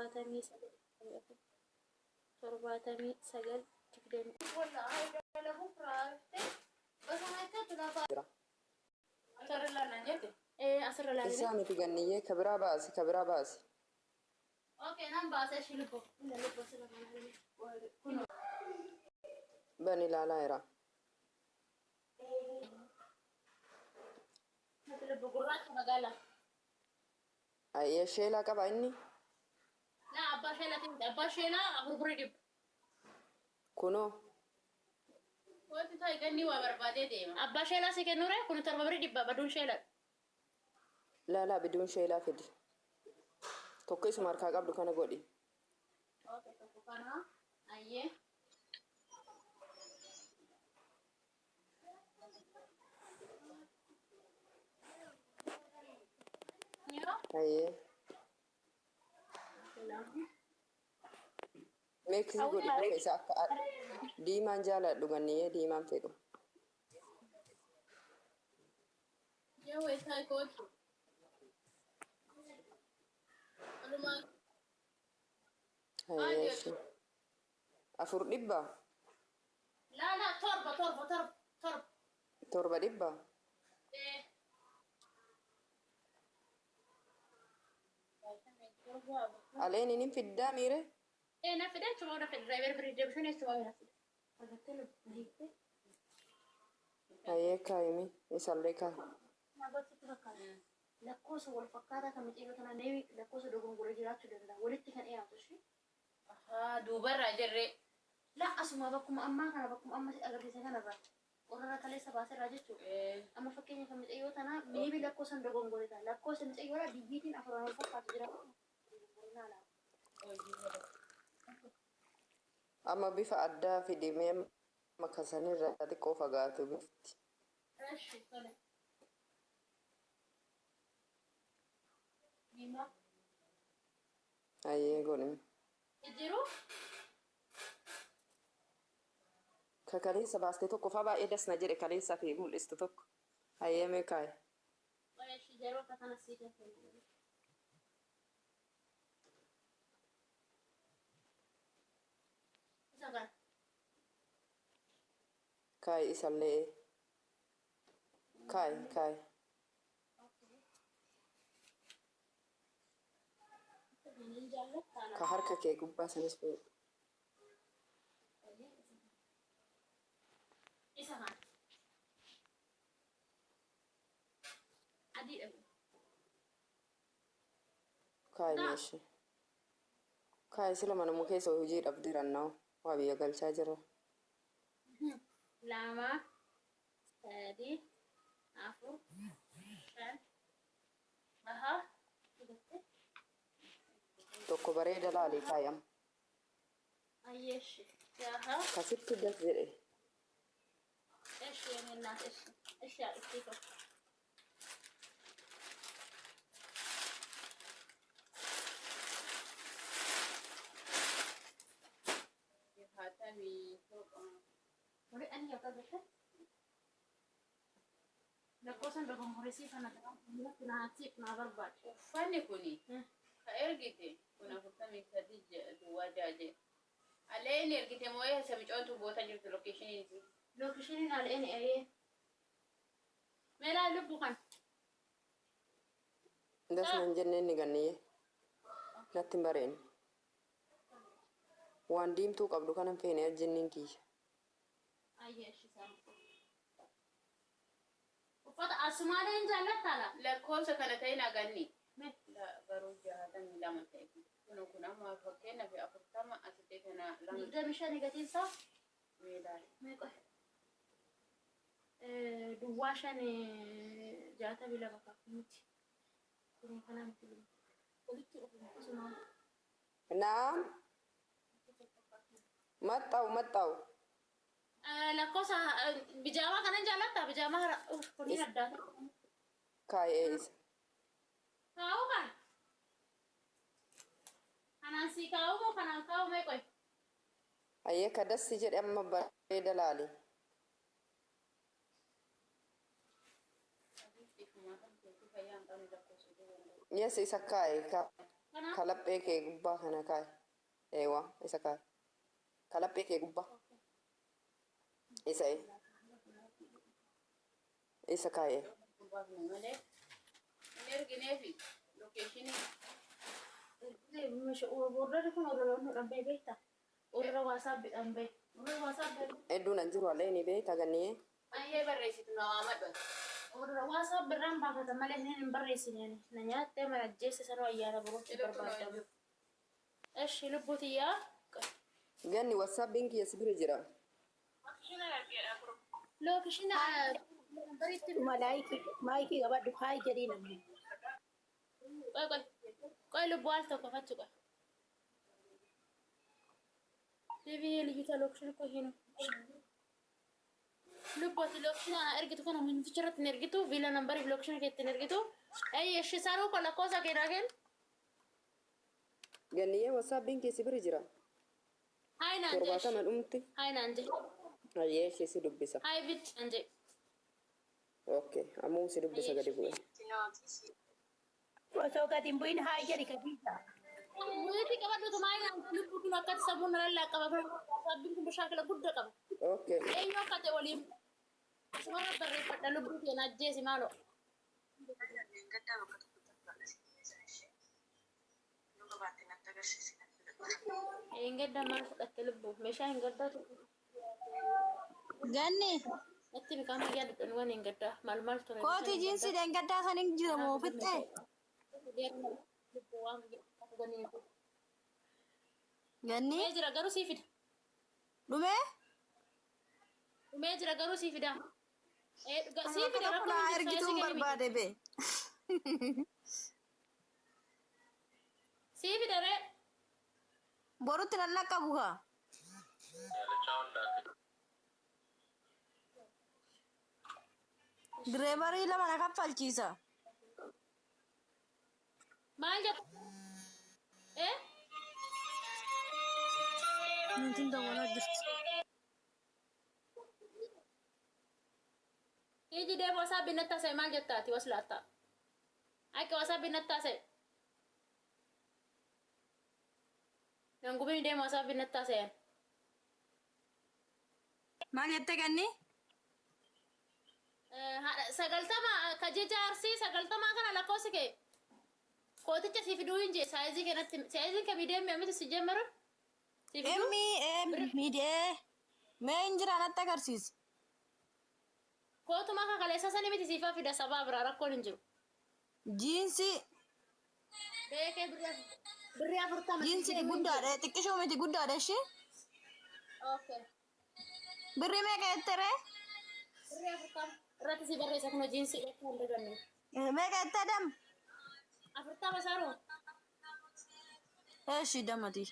79, 79, 20. Jira. Asirra ilaallaan jette. Ee, asirra ilaalime. Isaa miti ganniyyee ka biraa baasi ka biraa baasi. Okay, nan baasa ishii lubbu. Illa lubbu asirra kana ilaalime. Bani ilaalaa jira. Mati lubbu gurraacha magaalaa. Ayyee sheelaa qaba inni. Laa abbaa sheelaa miti. Abbaa sheelaa gurgurri dhibba. Kunoo. Wanti taa'e ganni waa barbaadee deema. Abbaa sheelaa si kennure kun torba birri dhibba baduun sheelaa. Laalaa biduun sheelaa fidi. Tokko isuma harkaa qabdu kana godhi. Okay, tokko kana. Ayyee. Ayyee. Meeksisi godhi bifa isaa akka diimaan jaaladhu ganniyyee diimaan fedhu. Yoo weessaa kootu. Walumaa Ayyee ishee. Afur dhibba. Laa laa torba torba torba torba. Torba dhibba. Ee. Aleen inni fiddaa miire. Ee na fide achuma na fide driver birri deebisanii achuma na fide. Argattee lubbu hiikte. Ayyee kaayimi isallee kaayi. Na gochuutti fakkaata. Lakkoofsa wal fakkaataa kan micciiroo tana neewi lakkoofsa dogongora jiraachuu danda'a. Walitti kan dhiyaatu ishee. Ahaa duubarraa jirree. Laa asuma bakkuma ammaa kana bakkuma amma si agarsiise kanarraa qorrarra kaleessa baaserraa jechuudha. Amma fakkeenya kan micayyoo tanaa meebi lakkoofsan dogongore ta'a. Lakkoofsa micayyoodhaa diggiitiin afuran wal fakkaatu jira. Dogongorinaa laata. Amma bifa addaa fidi mee amma kasanirraa xiqqoo fagaatu bifti. Eshi tole. Diimaa. Ayyee godhimi. Jijjiiruu. Ka kaleessa baaste tokko faa baay'ee das na jedhe kaleessa fi mul'istu tokko. Hayyee mee kaayi. Eshi yeroo akka kana sii kennu. Isa kana. Kaayi isallee. Kaayi kaayi. Ka harka kee gubbaa sanis fuudhu. Isa kana. Adiidha. Kaayi meeshii. Kaayi sila manuma keessa hojii dhabdeerannaa waa biyya galchaa jira. Lama, sadi, afur, shan, jaha. Tokko bareeda laalii kaayi amma. Ayyeeshi. Jaha. Kasitti das jedhe. Eshi የኔ እናት እሺ፣ እሺ አጥቼ Jahaatamii Wali ani yoo qabate lakkoofsan dogongoresii kana naati naa barbaade. Uffanni kuni ka ergite kun 43 duwwaa ja'a jedhe. Aleen ergite moo eessa micoontu boota jirtu lokeeshiniin isii? Lookishiniin al'een ayee. Meelaa lubbu kan. Das nan jenne inni ganniyyee. Natti hin bareenne. Waan diimtuu qabdu kanan feene ajjinniin kiyya. Ayyee ishi saamtu. Uffata asumaalee hin jaallatta laa? Lakkoofsa kana ta'in aganni. Mee. Garuu 62 ta'e kun. Kun kun amma fakkeenyaaf 40 asitti kana lama. 25 gatiin isaa. Mee ilaali. Mee qoy. Duwwaa shan 62 kaaf miti. Kun kana miti. Walitti dhufu asumaan. Naam. Maxxa'u maxxa'u. Lakkoofsa bijaamaa kanan jaallatta bijaamaa hara kunniin addaa. Kaayee isa. Kaa'uu kan. Kanaan sii kaa'uu moo kanaan kaa'uu mee qoy. Ayyee ka dassi jedhe amma bareeda laali. Yes isa kaaye ka. Kana Kalaphee kee gubbaa kana kaa'i. Eewa, isa kaa'i. Kalaphee kee gubbaa. Isa e. Isa kaa'e. Malee hin ergineefi location. Orderri kun orderoonni dhaan bahee beektaa? Ordera WhatsAppiidhaan bahe. Ordera WhatsApp. Hedduun an jiru allee ni beekta ganniyee. Ayyee, barreessitu na waamadhu. Ordera WhatsApp irraan baafata malee inni hin barreessine. Na nyaattee mana ajjeesse sanuu ayyaana birootti barbaadamu. Eshi, lubbutiyyaa. Ganni, WhatsAppiin kiyya si bira jira. Location baritti. Malaayikii maayikii qabadhu, hi jedhii namni. Qoy, qoy qoy, lubbuu, al tokko fachi qoy. Deebi'ee ልጅቷ location እኮ ይሄ ነው። Lubbooti, location ergitu kana minticha irratti hin ergitu, villa number location keetti hin ergitu. Eshi, saruu ko lakkoofsa kee naa kenni. Ganniyyee, WhatsAppiin kee si bira jira. Hi naan jee. 70 dhumti. Hi naan jee. Ayyee, ishee si dubbisa. Hi bit naan jee. Okay, ammoo si dubbisa gadi bu'e. Osoo gadi hin bu'in hi jedhi kadiisa. Mute qabadhutu maal naan lubbuu kun akkatti sammuun na lallaa qaba. Rabbiin kun bishaan guddaa qaba. Okay. Eenyu akka ta'e waliin sumarra barreeffadha, lubbuu kee na ajjeesi maaloo. Gaddaa bakka tokkotti fudhadha ishee. Yoo qabaatte natti agarsiisi, natti fudhadha. Hin gaddaa maal fudhatte lubbuu? Meeshaa hin gaddaatu. Ganni. Natti biqaa guyyaa dhudhan hin gaddaa maal maal ture. Kootii jiinsii deengaddaa san hin jira moo fixxee? Lubbuu waan guyyaa Ganni. Dhumee jira garuu sii fida. Dhumee? Dhumee jira garuu sii fida. Sii Bakka fida tokko rakkoon naa hin jiru, ergituun size barbaade bee. Sii fida ree. Borutti nan dhaqqabu kaa. Driver lama na kaffalchiisa. Maal jettu? Eh? Niitiin dawwalaa jirti. Iji deemu WhatsApp natti haasa'e, maal jettaati waslaattaa? Akka WhatsApp natti haasa'e. Nangubin deemu WhatsApp natti haasa'e. Maal jette, ganni? 90 kajeja arsii 90 kana lakkoofsi kee kooticha si fiduu hin jee, size kanatti sizeiin kamii deemee miti si jemmaru si fiduu. Emmi miidhee mee hin jira, natti agarsiisi. Kootuma akka kaleessa sani miti, siifaa fida, sabaa biraa rakkoon hin jiru. Jiinsii. Beekee birrii 40. Jiinsii guddaadha, xiqqishuu miti, guddaadha ishee. Okay. Birrii meeqa jetteree? Birrii 40 irratti si barreessa kun jiinsii akka hin daganne. Meeqa jettee dam? 40 saruu. Eshi, damati.